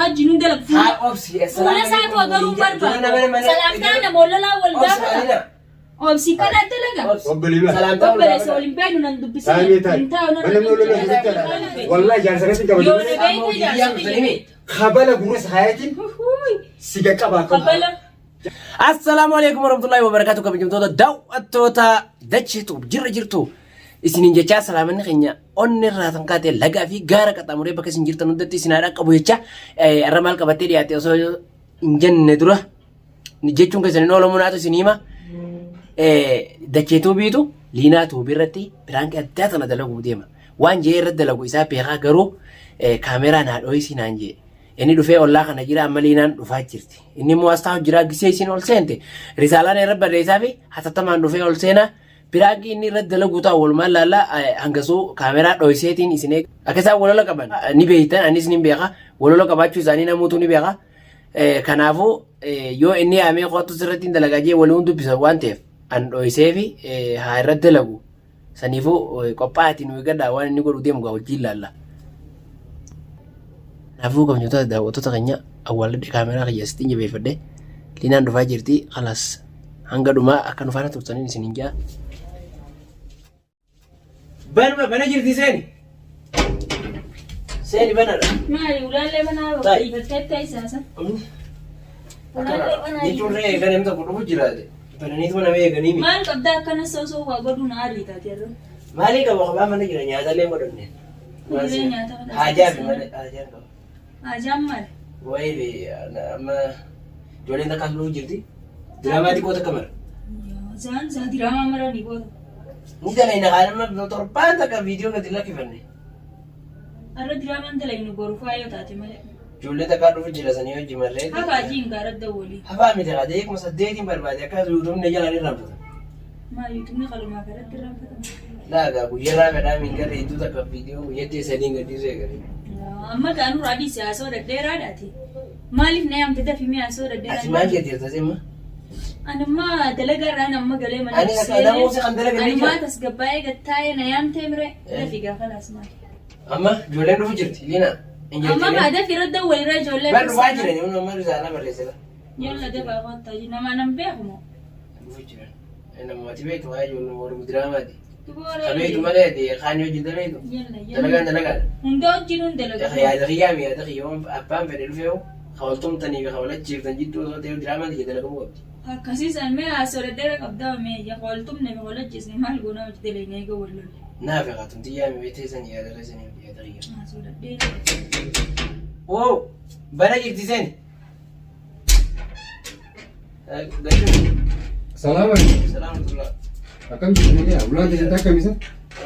wajjin hin dalagu. Haa obsi. Fuula isaatu agaruu hin barbaadu. Salaamtaa nama wal lolaa wal Obsi gaafata. Alina. Obsi kana dalaga. Obsi. Obboleewwan. Salaamtaa wal Obboleessa gaafata. waliin beeknu nan dubbisin. Taa'ee taa'e. Hin taa'u Mana namni wal lolaa keessatti araara. Wallahi jaarsa keessatti kabaju. Yoo na Amma beekte hojii jaarsa dhufanii. Kabala gurra sahaayatiin si qaqqaba akka. Kabala. Assalaamu alaikum warahmatullahi wabarakatuh kabajamtoota daawwattoota dacheetu jirra jirtu isiniin jechaa salaamanni keenya onni irraa kan kaate lagaa fi gaara qaxxaamuree bakka isin jirtan hundatti isin haa dhaqqabu jecha irra maal qabattee dhiyaate osoo hin jenne dura jechuun keessan hin oolamu naatu isin hima dacheetuu biitu liinaa tuubii irratti piraankii addaa tana dalaguu deema waan jee irratti dalagu isaa beekaa garuu kaameeraa naa dhooyisii naan jee. Inni dhufee ollaa kana jira amma liinaan dhufaa jirti. Inni immoo as taa'u jira gisee isin ol seente. Risaalaan irra barreessaa fi hatattamaan dhufee ol seenaa. Piraankii inni irratti dalaguu taa'u walumaan laallaa hangasuu kaameraa dhoyseetiin isin eega. Akka isaan walola qaban ni beektan anis ni beeka. Walola qabaachuu isaanii namuutu ni beeka. Kanaafuu yoo inni yaamee kootu sirratti hin dalagaa jee waliin dubbisa waan ta'eef an dhoysee fi haa irratti dalagu. Saniifuu qophaa'aati nu eeggadhaa waan inni godhu deemu gaa wajjin laalla. Kanaafuu kabajamtoota daawwattoota keenya awwaalladhe kaameraa kiyya asitti jabeeffadhe liinaan dhufaa jirti kalaas hanga dhumaa akka nu faana turtaniin isin hin jaa. Banuma bana jirti seeni. Seeni banadha. Maali ulaallee banaa Ta'i. dhiifattee teessaasa. Ulaallee banaa Jechuun re'ee eegan namni tokko dhufu jiraate. Bananiituma nama eeganii miti. Maal qabdaa akkana osoo waa godhuun aarii taate irra. Maalii qaba kophaa mana jira nyaatallee godhanne. Kuduraa nyaata kana Haajaa fi malee haajaan qaba. Haajaan maali? Wayii fi amma ijoolleen takka as dhufu jirti. Diraamaa xiqqoo takka mara. Zaan zaa diraamaa mara ni goota. Ni dalayna kaan amma torbaan takka viidiyoo gadi lakkifanne. Har'a diraamaan dalaynu boru faayoo taate malee. Ijoollee takkaa dhufu jira sanii hojii marree. Hafa hajii hin gaara dawwalii. Hafaa miti haa deekuma saddeetiin barbaade akka yuutuubni jalaan irraanfata. Maa yuutuubni qalumaa garatti irraanfatama. Laagaa guyyarraa fedhaa miin garee hedduu takka viidiyoo guyyatti sadiin gadhiisuu eegalee. Amma gaanurraa dhiisi haasoo dhedheeraadhaati. Maaliif na yaamte dafii mee haasoo Ati dhedheeraa. maal jettirta simma? Anummaa dalagaa irraan amma galee mana Ani akka namoota kan dalagan ni Anummaa jira. tasgabbaa'ee gattaa'ee na yaamtee mire dafii gaafa laas maali. Amma ijoolleen dhufu jirti Liina. Hin jirti. Amma maa dafii irra dawwalirra ijoollee. Bar dhufaa jiran yoo amma risaalaa barreessita. Yalla dafaa kottaa nama nan beeku moo. Dhufu jiran. Namatti beektu waa'ee ijoollee warra diraamaati. Dubooree. Ka beektu malee ati kaan hojii dalagu. Yalla yalla. Dalagaan dalagaan. Hunda wajjin hun dalagu. Yaada kiyyaa mi yaada kiyya waan abbaan fedhe dhufee ka wal tumtanii fi ka wal achiiftan jidduu osoo ta'e diraamaan tiyya dalagamuu qabdi. Akkasiisan mee haasoo dhedheera qabdaa mee yaa qoltumne fi qolajjisne maal goonaa hojii dalagne eega wal lolle. Naaf egaa tumtiyyaa mi beektee san yaada keessanii yaada kiyya. Haasoo dhedheera. Woo bana jirti seeni. Gachuun. Salaam alaikum. Salaamtullah. Akkam jirtu nagaya? Ulaan keessatti akkam isa?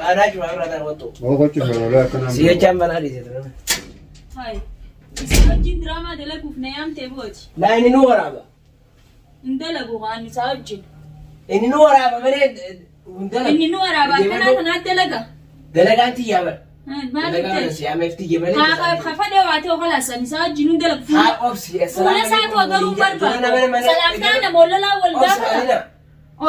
Raadhaa cumaa irraa tan wattu. Oo gochuu fi ulaa akkanaa. Si jechaan banaa dhiise ture. Hai. Isaa wajjin diraamaa dalaguuf na yaamtee booti. Laa inni nu waraaba. Hin dalagu waan isaa wajjin. Inni nu waraaba malee hin dalagu. Inni nu waraaba akkanaa kanaa dalaga. Dalagaan tiyyaa bara. Maal Dalagaan ta'e? si ameef tiyya malee. Haa kafadhe waa ta'u kalaas isaa wajjin hin dalagu. Haa obsi. Fuula isaatu agaruu barbaadu. Salaamtaa nama wal lolaa wal gaafata.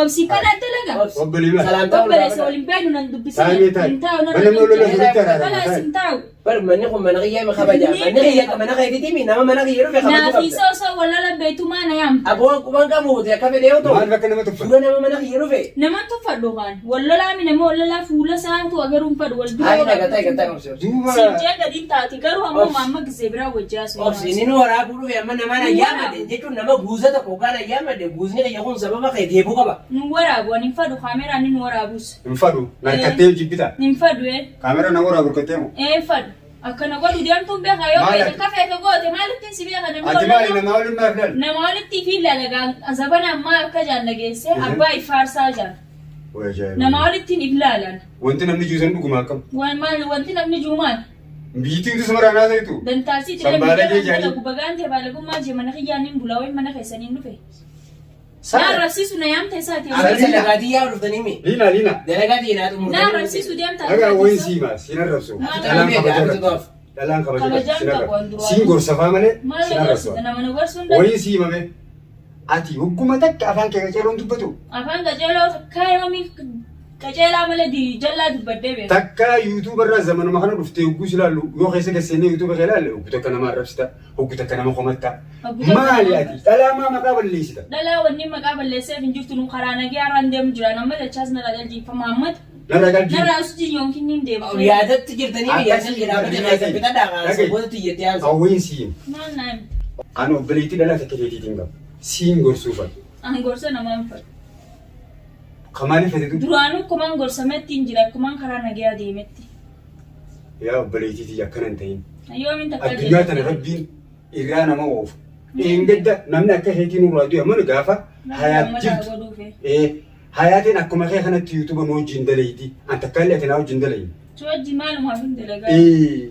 Obsi kana dalaga. Obboleewwan. Salaamtaa wal Obboleessa gaafata. waliin beeknu nan dubbisin. Taa'ee taa'e. Hin taa'u Mana namni wal lolaa keessatti araarama. Kalaas Taa'e. hin taa'u. Bar manni kun mana kiyyaa mi kabaja. Manni kiyya mana keetiiti mi nama mana kiyya dhufe kabajuu Naaf qabda. isa osoo wal lola beektumaa na yaamta. Aboo quban qabu akka fedhe yoo ta'u. Maal bakka nama tuffatu? Dura nama mana kiyya dhufe. Nama tuffadhu kaan wal lolaa mi nama wal lolaa fuula isaatu agaruun fadhu wal dura. Haa gataa gataa obsi obsi. Duuba. Siinjee gadiin taati garuu ammoo Obsi. amma gisee biraa wajjaa Obsi inni nu waraabuu dhufe amma namaan ayyaamade jechuun nama guuza tokko hoggaan ayyaamade guuzni kiyya kun sababa kee deebuu qaba. Nu waraabu ani hin fadhu kaameraan inni nu waraabus. Hin fadhu. Narkattee jibbita. Hin fadhu ee. Kaameraa nama waraabuu harkattee moo? Ee hin fadhu. Akkana godhu deemtuun beekaa yoo Maal feete ati? akka feete goote maalittiin si beeka namni Ati wal maali lolaa? namaa waliin maaf laal? Nama walitti fi lalagaan zabana ammaa akka jaan dhageesse abbaa ifaarsaa jaan. Way ajaa'iba. Nama walittiin if laalan. Wanti namni jiru dhuguma akkam? Waan maal wanti namni jiru maal? Biyyittiin hundi sama raanaa ta'etu. Dantaasii tiree Sanbaalee biyya kee jaanii. dalagu bagaan ta'e baalagummaa jee mana kiyyaan hin bulaa wayi mana keessaniin dhufe. Na Sana. arrabsiisu na yaamte isaati. Amma dalagaa tiyyaa dhuftanii mi? Liina liina. Dalagaa tiyya naa Na xumurtanii. arrabsiisu deemta. Dhagaa wayin siima siin arrabsu. Maal Dhalaan beeka, kabajaa abtu qabdi. qaaf. Dhalaan kabajaa qabdi Kabajaan siin qabu arrabsu. waan duraa. Siin gorsafaa malee Maal siin na arrabsu. gorsita nama na gorsuu hin danda'u. Wayin siima mee? Ati hogguma takka afaan kee qaceeloon dubbatu. Afaan qajeeloo takkaa yoomii Qaceelaa malee jallaa dubbadhee beeka. Takka YouTube irraa zamanuma kana dhuftee hogguu si ilaallu yoo keessa gasseenee YouTube kee ilaalle hoggu takka nama arrabsita, hoggu takka nama komatta. Hoggu takka Maali nama ati? Dhalaa maa maqaa balleessita? Dhalaa wanni maqaa balleesseef hin jirtu nu karaa nagee har'aan deemu jira. Nama dachaas narraa jaljiifama Muhammad. Narraa qalbii. Narraa usu jiyoonkin niin deema. Yaadatti jirtanii biyya san jedhaa bade keessan fixadhaa Dhaga'i. saboota xiyyeetti aansa. Hawwiin siin. Maal naa himte? Ani obboleettii dhalaa takka keetiitiin qaba. Siin gorsuufan. An gorsa namaa hin fedhu. Ka maaliif fedhe dubbi? Duraanuu akkumaan gorsametti hin jira akkumaan karaa nagayaa deemetti. Yaa obboleettii tiyya akkana hin ta'in. Yoomiin takka Addunyaa tana Rabbiin irraa nama oofu. Dheengadda namni akka keetii nurraa du'e mana gaafa hayaat jirtu. Ee hayaatiin akkuma kee kanatti yuutuuba nu wajjin dalayti. An takka illee ati naa wajjin dalayi. Wajji maalumaaf hin dalagaa. Ee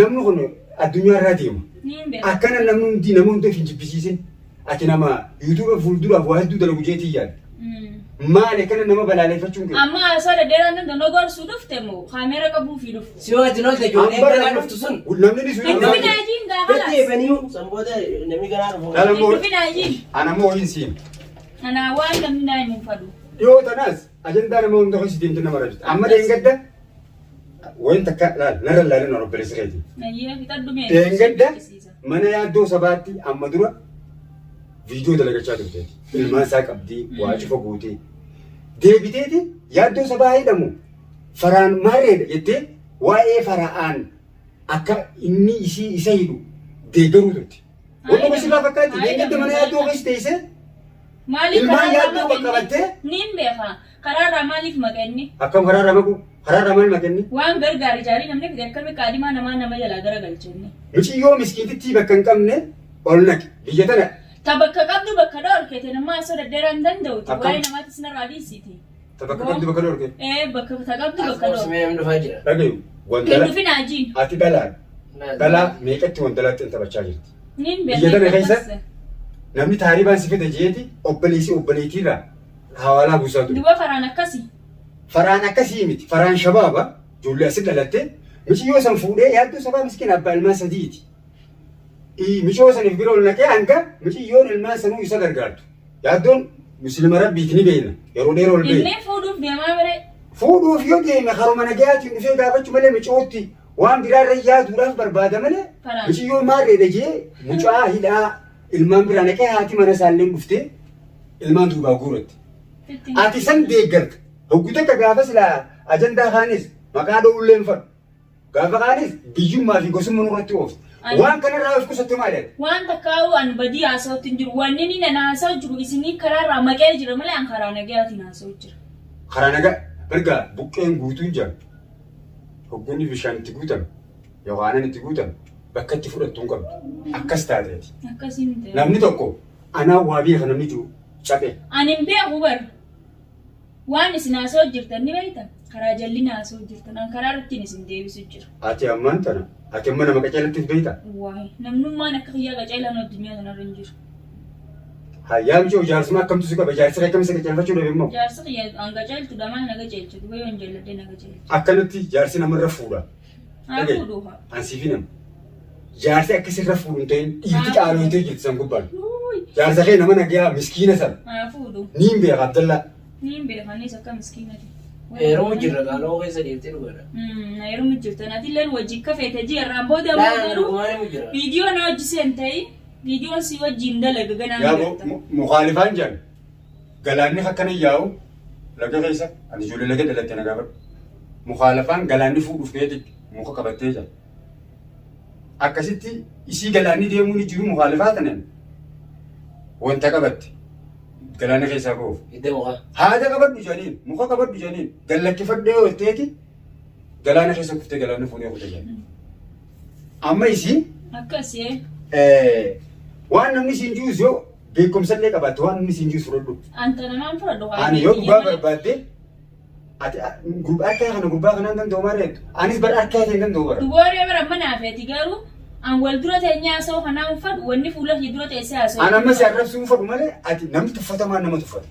namni kun addunyaa irraa deema. Niin beeka. Akkana namni hundi nama hunda of hin jibbisiisin. Ati nama yuutuuba fuulduraaf waa hedduu dalagu jeetii yaadda. Maali akkana nama balaaleffachuun kee? Amma haasaa dhedheeraan danda'u gorsuu dhufte moo kaameera qabuufii dhufte? Si yoo ati nolte ijoolleen ganaa dhuftu sun. Namni ni sun. Hin dhufin ajiin gaafa Gatti laas. eebaniyu sanboota namni ganaa dhufu. Dhala Hin moo dhufin ajiin. ana moo hin siin. Anaa waan namni naa himu hin fadhu. Dhiyoo tanaas ajandaa nama hunda keessa deemte nama rabsita. Amma dheengadda wayin takka laal narra laalin obboleessa keeti. Ayyee fixadhu mee. Dheengadda mana yaaddoo sabaatti amma dura viidiyoo dalagachaa turteeti. Ilmaan isaa qabdii waa cufa guutee. Deebiteeti yaaddoo sabaa jedhamu faraan maarreedha jettee waa'ee fara'aan akka inni isii isa hidhu deeggaruu turte. Wanni gosi irraa fakkaatti dheengadda mana yaaddoo keessa teessee Maaliif ilmaan karaa irraa yaaddoo maqe inni? qaqqabattee Niin beeka. Karaa irraa maaliif maqe inni? Akkam karaa irraa maqu? Karaa irraa maal maqe inni? Waan gargaari jaarii namni fide akkami qaadimaa namaa nama jalaa garagalche inni? Miciyyoo miskiintittii bakka hin qabne ol naqe. Biyya tana Ta bakka qabdu bakka dhoorkete nama osoo dhedheeraa hin danda'uti. Akkam? Waa'ee namaatis narraa dhiisiiti. Ta bakka qabdu bakka dhoorke. Ee bakka ta qabdu bakka dhoorke. Asuma namni dhufaa jira. Dhagayu Hin wandala dhufin ajiin. ati dhalaan dhalaa meeqatti wandalaatti hin taphachaa jirti. Niin Biyya tana keessa beekne. namni taaribaan si fida jeeti obboleessi obboleettiirraa hawaalaa buusaa ture. Duba faraan akkasi. Faraan akkasii miti. Faraan shabaaba ijoollee asi dhalatte miciyyoo san fuudhee yaaddoo sabaa miskiin abbaa ilmaan sadiiti. Miciyoo saniif bira ol naqee hanga miciyyoon ilmaan sanuu isa gargaartu. Yaaddoon muslima rabbiiti ni beekna. Yeroo dheeraa ol beekna. Inni fuudhuuf deemaa mire. Fuudhuuf yoo deeme karuma nagayaatiin dhufee gaafachuu malee miciyootti waan biraarra yaaduudhaaf barbaada malee Faraan. miciyyoo maarreedha jee mucaa hidhaa ilmaan biraa naqee haati mana isaallee dhuftee ilmaan duubaa guuratti. Ati san deeggarta. Hoggu takka gaafa silaa ajandaa kaanis maqaa dha'uullee hin fadhu. Gaafa kaanis biyyummaa fi gosummaa nurratti oofta. Waan kanarraa of qusatte maali ati? Waan takkaa'uu an badii haasa'utti hin jiru. Wanni inni nan haasa'u jiru isinii karaarraa maqee jira malee an karaa nagayaatiin haasa'u jira. Karaa nagaa erga buqqeen guutuun jira. Hoggunni bishaan itti guutame yookaan aannan itti guutame bakka itti fudhattu hin qabdu. Akkas taateeti. Akkasiin ta'e. Namni tokko anaa waa beeka namni jiru caphe. Ani hin beeku bar. Waan isin haasa'u jirtan ni beektan. Karaa jallina haasa'u jirtan. An karaa irrattiin isin deebisu jira. Ati ammaan tana ati amma nama qaceelattis beekta. Waayee namnummaan akka kiyyaa qaceelaan addunyaa kanarra hin jiru. Hayyaa micoo jaarsuma akkamtu si qaba jaarsi akkam si qaceelfachuu dhabe immoo. Jaarsi kiyya an qaceeltu dhamaan na qaceelchu duba yoo hin jalladhe na qaceelchu. Akkanatti jaarsi namarra fuudha. Haa Dhaga'i. fuudhu haa. An siif hin himu. Jaarsi akka sirra fuudhu hin ta'in dhiirti qaalootee jirti san gubbaan. Wuuy. Jaarsa kee nama nagayaa miskiina sana. Haa fuudhu. Niin beeka Abdallaa. Niin beekanis akka miskiinati. Heeruma jirra qaaloo keessa deemtee dhugaadha. Na heeruma jirta. Nati illeen wajji akka feete ji'a irraan booda ammoo Laan garuu dhugumaan himu jira. viidiyoo na hojjisee hin ta'in viidiyoon si wajjiin dalaga ganaa ni Yaa garta. mukaalifaan jedhan galaanni akkana yaa'u laga keessa ani ijoollee laga dhalatte na gaafadhu. Mukaalafaan galaanni fuudhuuf keetti muka qabattee jira. Akkasitti isii galaanni deemuu ni jiru mukaalifaa tanan wanta qabatte galaana keessaa ba'uuf. Hidda mukaa. Haada qabadhu jedhaniin muka qabadhu jedhaniin gallakkifadhee oolteeti galaana keessa kuftee galaanni fuudhee kute jedhan. Amma isiin Akkasii eh. waan namni siin jiruus yoo beekumsa illee qabaatte waan namni siin jiruus fudhadhu. Anta namaan fudhadhu. Ani yoo dhugaa barbaadde ati gurbaa harkaa kana gurbaa kanaan danda'u maal jettu? Anis bara harkaa kee hin danda'u bara. Dubooree bara mana hafeeti garuu an wal dura teenyee haasa'u kanaa hin fadhu wanni fuula kee dura teessee haasa'u. An amma si arrabsuu hin fadhu malee ati namni tuffatamaan nama tuffata.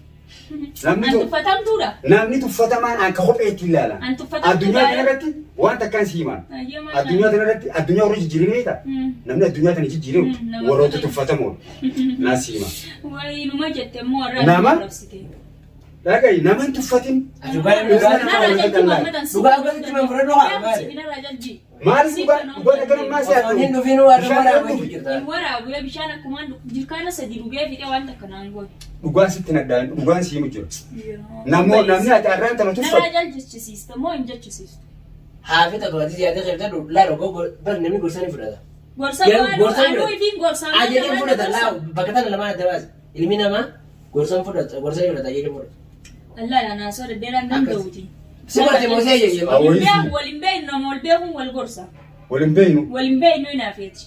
Namni An tu- tuffatamtuudha. Namni tuffatamaan akka kopheetti ilaala. An tuffatamtuudha. Addunyaa kana irratti waan takkaan si himaan. Ayyee maal Addunyaa tana irratti addunyaa warra jijjiiree ni beektaa? Namni addunyaa tana jijjiiree Nama warroota tuffatamu. tuffatamoodha. Naa si hima. Wayii numa jette immoo warra Nama? arrabsite. Dhaga'i nama hin tuffatin. Ati dhugaa namni Ilma dhugaa namaa Narraa wal jalji qaxxallaa. Muhammad an Dhugaa godhatti man fudhadhu haa maali? Narraa jalji. Maal dhugaa dhugaa dhagalumaa si Osoo hin dhufiin waa Bishaan dhugaa dhugi. dhuguu jirta. Hin waraabu yaa bishaan akkumaan jirkaana sadi dhugee fixee waan takka naan goone. Dhugaan sitti nadhaan dhugaan si himu jira. Namoo namni ati arraan tana Narraa tuffatu. jechisiista moo hin jechisiistu? Haa fixatu ati siyaasa keessa laala gogo bar namni gorsa ni fudhata. Gorsa Garuu waan gorsa anuu fudhata. ifiin gorsaan Ajajan fudhata laa bakka tana lamaan adda baase. Ilmi namaa gorsa hin fudhata gorsa ni fudhata ajajan fudhata. Allah anaa soo deddeeraan danda'uuti. Si gorte moo si ajaje? Awwa. Wal beeku wal hin beeknu nama wal beekuun wal gorsa. Wal hin beeknu. Wal hin beeknu hinaafeeti.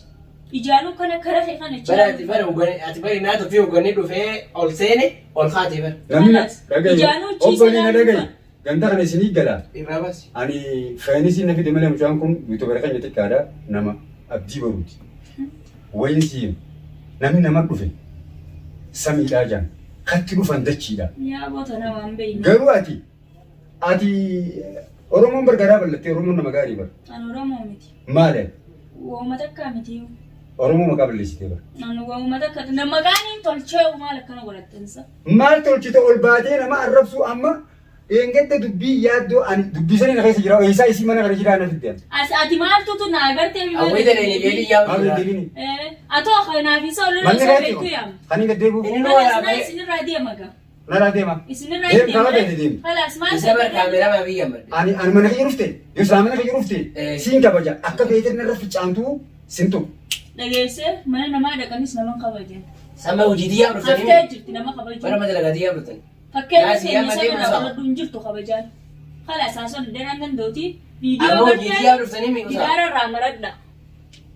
Ijaanuu kana kara kee kana Bara ati bara hogganee ati bari naa tuffii hogganee dhufee ol seene ol kaatee bara. Namni na Kalaas. dhaga'i. Ijaanuu chiisa Obbolii na laaluu dhaga'i. qaba. Ganda kana isinii gala. Irraa baasi. Ani feenisii na fide malee mucaan kun yuutuubara keenya xiqqaadha nama abdii baruuti. Wayin siin namni nama dhufe samiidhaa jaan katti dhufan dachiidha. Yaa boota nama hin beeknu. Garuu ati ati Oromoon bar garaa bal'attee Oromoon nama gaarii bar. An Oromoo miti. Maali? Waanuma takkaa miti. Oromoo maqaa balleessitee bar. An waanuma takka na maqaan hin tolchee maal akkana godhattansa. Maal tolchite ol baatee nama arrabsuu amma dheengadda dubbii yaaddoo ani dubbii sanii na keessa jira eessaa isii mana kana jiraa na fidde. As ati maaltutu na agartee mi Awwii tana inni jeeli yaa Maal jira. deebini? Atoo kanaaf isa ol Manni osoo keeti beektu yaam. kan hin gaddeebi'u. Inni nu Kalaas naa waraabee isinirraa deema gaa. Naraa deema. Isinirraa Deem karaa deema. deemi deemi. Kalaas maal isa bar kaameeraa maa biyya madde. Ani ani mana kiyya dhufte yoo silaa mana kiyya dhufte Eh. siin kabaja akka feeteen irra ficcaantuu sin tuqu. Dhageessee mana namaa dhaqanis nama hin kabajan. Sama hojii xiyyaa Haftee dhuftanii. jirti nama kabaju. Bara mata lagaa xiyyaa dhuftanii. Fakkeenya Naasii keenya amma sana deemu irraa isaa. baradhu hin jirtu kabajaan. Kalaas haasoo deddeeraan danda'uti. Viidiyoo Amma hojii xiyyaa gartee dhuftanii miidhu gidaara irraa maradha.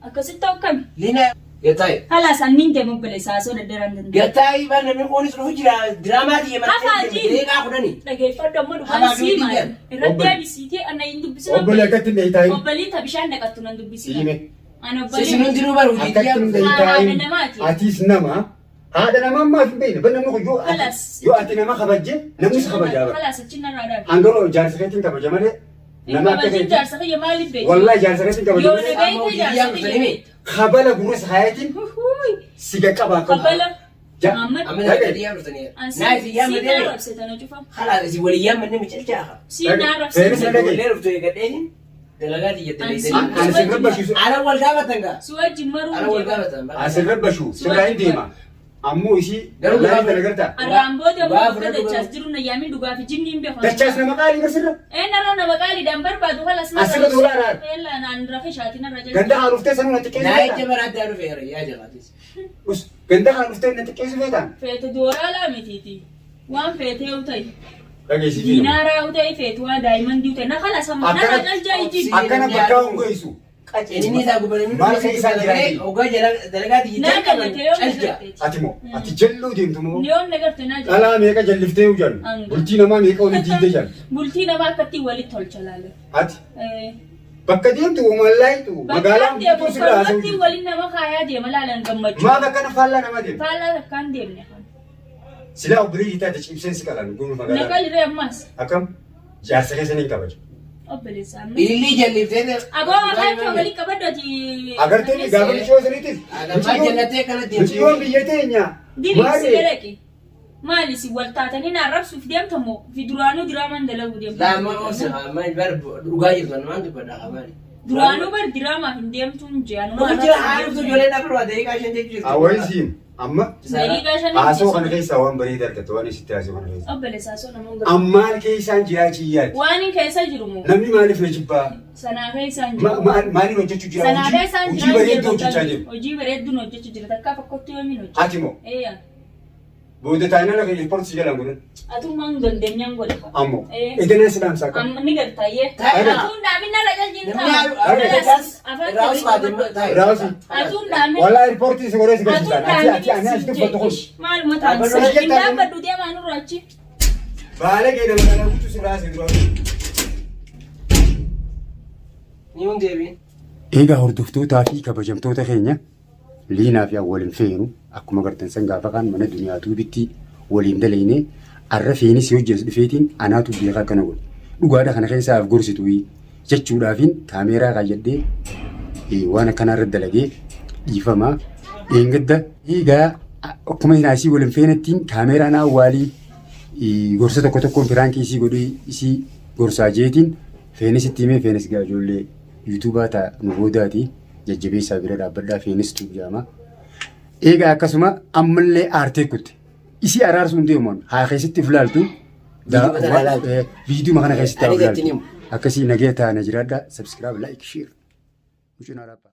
Akkasitti ta'u kami? Liina gattaayi. Kalaas anniin deemu obboleessa haasoo deddeeraan danda'u. Gattaayi bar namni kunis dhufu jira diraamaa xiyya Hafaa maratee jiin. deeqaa kudhanii. Dhageeffadhu amma dhugaan Hafaa sii fi maali? diigan. Irratti Obbolee. deebisiitee ana hin dubbisin Obbolee akkatti hin dheeyitaayin. Obboliin ta bishaan naqattu nan dubbisin. Siime. Ani Sisi obboleen. hundinuu bar hojii Akkatti xiyyaa hin dhuftanii. Haadha dheeyitaayin. namaati. Atis nama haadha namaa ammaaf hin beekne. Ban namni kun yoo ati Kalaas. yoo ati nama kabajje namni si kabajaa bara. Kalaas achi narraa dhaabi. Hangaroo jaarsa keetiin kabaja malee Hin nama akka kabajin keetiin jaarsa kiyya maaliif beekti? wallahi jaarsa keetiin kabaja Yoo malee na Amma beekte hojii jaarsa xiyyaa kiyya dhuftanii mi? beekta. kabala gurra saayatiin Huhuy. si qaqqaba akka. Kabala. Ja. Muhammad. Amma lagaa xiyyaa dhuftanii. An Naa isin yaa siin madee. arrabse tana cufa. Kalaas isin walii yaa manneen micilchaa. Siin arrabse. Seenis na dhagaye. Ijoollee dhuftu eegadheetiin dalagaa xiyyatte Ani beektanii. Ani sin rabbashiisu. Ana wal gaafatan gaa. Si wajjin maruu Ana wal hin jedhu. gaafatan. Ani sin rabbashu sirraa hin deema. Ammoo isii Garuu laalii dhugaa- tana gartaa. Arraan booda Dhugaa immoo bakka fudhadhu dachaas garuu. jiru na yaamin dhugaa fi jinni hin beeku. Dachaas nama qaalii barsirra. Ee narra nama qaaliidhaan barbaadu kalas Asirra duulaa raar. Eella naan rafe shaatiin narra jala. Ganda haa dhuftee sanuu na xiqqeessu Naa ija feetaan. bara addaa dhufeera yaa jabaatis. Us ganda haa dhuftee na xiqqeessu feetaan. Feete dooraalaa mitiiti. Waan feetee yoo ta'e. Dhageessii fi nama. Diinaaraa yoo ta'e feetu waan daa'imman ta'e na kalas amma narra Akkana- jalja ijji. Akkana bakka hin geessu. Inni isaa gubanamni Maal keessa isaa jira? Ogaa dalagaa Naa xiyyaa qaban jallate yoo na calja. garteeti. Ati moo ati jalluu deemtu moo Yoon na garte naa jala. dhalaa meeqa jalliftee hojjan Anga. bultii namaa meeqa olii diidee jal Bultii namaa akkatti walitti tolcha laala. ati bakka deemtu mallaayitu magaalaan Bakkaan deemu guutuu sirraa haasa'u kallattii waliin nama kaayaa deema laalan gammachuu. maaf akkana faallaa namaa deemtu Faallaa takkaan deemne. silaa obboleetti taate cimseen si qalan guunu magaalaa Naqaliree ammas. akkam jaarsa keessa ni kabaja Obboleessa amma. Ilillii jalliftee. Aboo afaan kee walii qabadhu ati. agartee gaafa miciyoo saniitis Agammaa jallattee kana deemtu. miciyoo biyya teenya Diriirsi maali dalaqi. Maali si wal taatanii na arrabsuuf deemtamoo fi duraanuu diraamaan dalaguu deemtu. Lama osa amma bar dhugaa jirtu waan dubbadha maali. Duraanuu bar diraamaaf hin deemtuun jeanuma. Dhufu jira haa dhuftu ijoolleen dhabroo daqiiqaa shan jechuu jirtu. awwaisiin amma Daqiiqaa shan haasoo kana keessaa waan bareedaa argatte waan isitti haasoo kana keessaa Obboleessa haasoo nama hin galu. ammaal keessaan jiraachiyyaati Waan hin keessa jiru moo? namni maaliif na jibbaa Sanaa keessaan Ma- jiru. Maaliif hojjechuu jira? Sanaa Hojii keessaan hojii jiru. bareedduu hojjechaa jiru. Hojii bareedduun hojjechuu jira. Takkaa fakkotti yoomiin hojjeta. Ati moo Eeyyaa. booda taa'ina lafa ispoortii jalaan godhan. Atummaan dandeenyaan godha. Ammoo Ee. edanaa si dhaamsa akka. Amma ni gartaayyee. Taa'e. Atuun dhaamin narra jaljiin Namni ta'a. Afaan irraa kee baate qabadhu. taa'e. Raawusi. Atuun dhaamin. Walaa ispoortii si godhee si Atuun garsiisan. Ati ati ani dhaamin as dubbatu kun. Maaluma ta'an Dhaabbadhu. hin dhaabbadhu deemaa nurra achi. Baala kee nama kana guutuu sirraa asii dura. Ni hun deebiin. Egaa hordoftootaa fi kabajamtoota keenya Liinaa fi waliin feenu akkuma gartan san gaafa kaan mana duniyaa tuubitti waliin dalaynee arra feenis yoo hojjees dhufeetiin anaatu beekaa akkana godhe. Dhugaadha kana keessaa af gorsitu jechuudhaafiin kaameeraa kaayyadhee waan akkanaa irra dalagee dhiifamaa dheengadda egaa akkuma asii waliin feenettiin kaameeraan awwaalii Gorsa tokko tokkoon piraankii isii godhee isii gorsaa jeetiin feenis itti himee feenis gaa ijoollee yuutuubaa ta'a nu boodaati jajjabeessaa bira dhaabbadhaa feenis tuub jaama. Eegaa akkasuma ammallee aartee kutte. Isii araarsuun deemuun haa keessatti if laaltu. Viidiyoo kana ilaaltu. Viidiyoo kana keessatti Ani haa gatti ilaaltu. himu. Akkasii nagaya taana jiraadhaa. Subscribe, like, share. Mucaan araabaa.